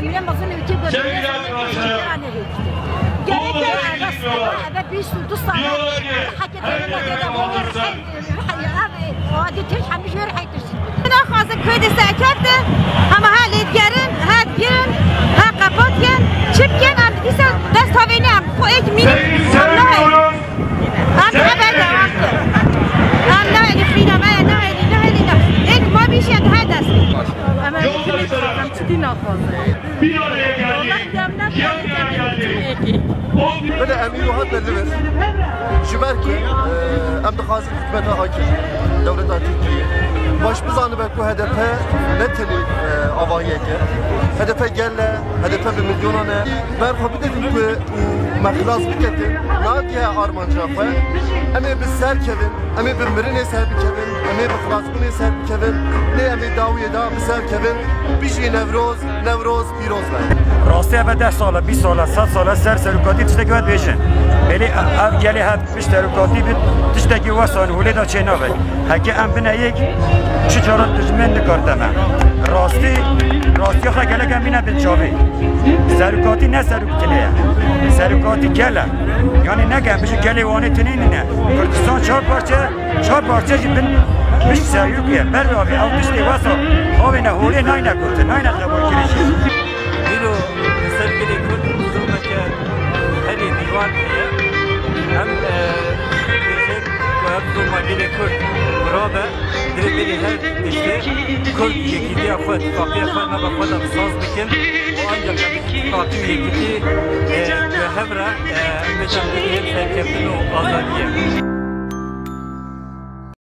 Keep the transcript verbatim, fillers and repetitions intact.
Gerek eve bîst û du sala heke Tirk hemî jê re heke Tirk. Naxwazin Kurdê serkeftin, hema he lêdigerin, he digirin, he qepat kin, çi bikin, em dîsa dest havênî em xwe êk mîn, em nahêlin. Em hebe dewam kin. Em nahêlin, xîna me ye, nahêlin, nahêlin, nahêlin. Êk ma bîşe di her dest. Em ê kimî dixwazin, çi dî naxwazin. Bir araya geldik. Yeniden geldik. Bile em îro hatine li vir. Ji ber ku, e, em dixwazin hikûmeta Akir, dewleta Tirkiyê, baş bizanibe ku H D P ne tenê, e, avahiyek e. H D P gel e, H D P bi milyonan e. Ber xwe bididin ku û me xilas biketin. Nadihe armanca xwe. Em ê bi ser kevin, em ê bi mirinê ser bikevin, em ê bi xilasbûnê ser bikevin. Lê em ê dawiyê da bi ser kevin. Bijî Newroz, Newroz. Pîroz be. Rastî eve deh sal e, bîst sal e, sed sal e, ser serokatî tiştekî we dibêjin. Belê ev gelê hev piş serokatî bi tiştekî wesa holê de çênabe. Heke em bine yek, çi cara dijmin nikar te me. Rastî, rastiya xwe gelek em bîne bin çavê. Serokatî ne seroktinê ye. Serokatî gel e. Yani ne gel, bijî gelê Wanê tinê nîne. Kurdistan çar parçe. Çar parçe jî bin pişt serûkê ber avê ew tiştê wesa avêne holê nayne gotin, nayne qebûlkirin jî. Îro li ser gelê Kurd zûmeke herî dîwan heye. Em, e, dibêjin ku ev zûma gelê Kurd rabe, divê berî her tiştê Kurd yekîtiya xwe, tifaqiya xwe nava xwe de bi saz bikin û ancak em îtîfaqî û yekîtî, e, bi hev re, e, em bêjin bigihên serkeftin û azadiyê.